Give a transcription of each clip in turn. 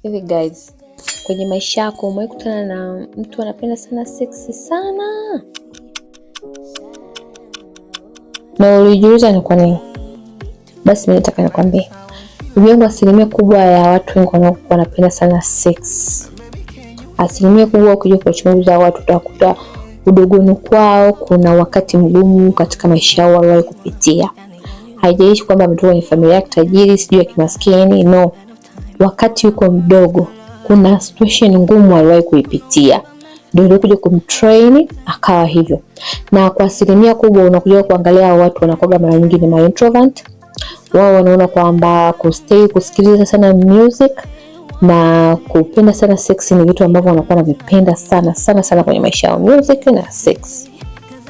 Hivi guys, kwenye maisha yako umewahi kukutana na mtu anapenda sana seksi sana na ulijiuliza ni kwa nini? Basi mimi nataka nikwambie, ndugu, asilimia kubwa ya watu wengi wanaokuwa wanapenda sana sex, asilimia kubwa ukija kuwachunguza watu utakuta udogoni kwao kuna wakati mgumu katika maisha yao waliwahi kupitia. Haijalishi kwamba ametoka kwenye familia ya kitajiri, sijui ya kimaskini, no, wakati yuko mdogo kuna situation ngumu aliwahi kuipitia, ndio ilikuja kumtrain akawa hivyo. Na kwa asilimia kubwa unakuja kuangalia watu wanakuwa mara nyingi ni ma introvert. Wao wanaona kwamba kustay kusikiliza sana music na kupenda sana sex ni vitu ambavyo wanakuwa wanavipenda sana sana sana kwenye maisha yao, music na sex.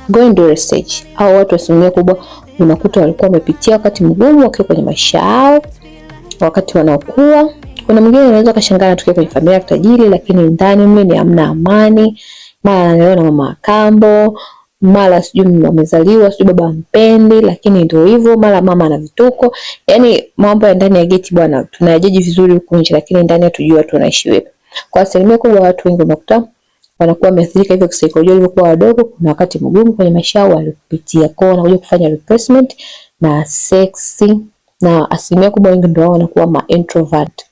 Go and do research. Au watu asilimia kubwa unakuta walikuwa wamepitia wakati mgumu wakiwa kwenye maisha yao, wakati wanaokua. Kuna mwingine anaweza kashangaa anatokea kwenye familia ya tajiri, lakini ndani mle ni hamna amani, mara analelewa na mama kambo, mara sijui amezaliwa sijui baba mpendi, lakini ndio hivyo, mara mama ana vituko. Yani mambo ya ndani ya geti bwana, tunayajaji vizuri huku nje, lakini ndani hatujui watu wanaishi vipi. Kwa asilimia kubwa watu wengi unakuta wanakuwa wameathirika hivyo kisaikolojia walivyokuwa wadogo. Kuna wakati mgumu kwenye maisha yao walipitia, kwao wanakuja kufanya replacement na sex, na asilimia kubwa wengi ndio wao wanakuwa ma introvert.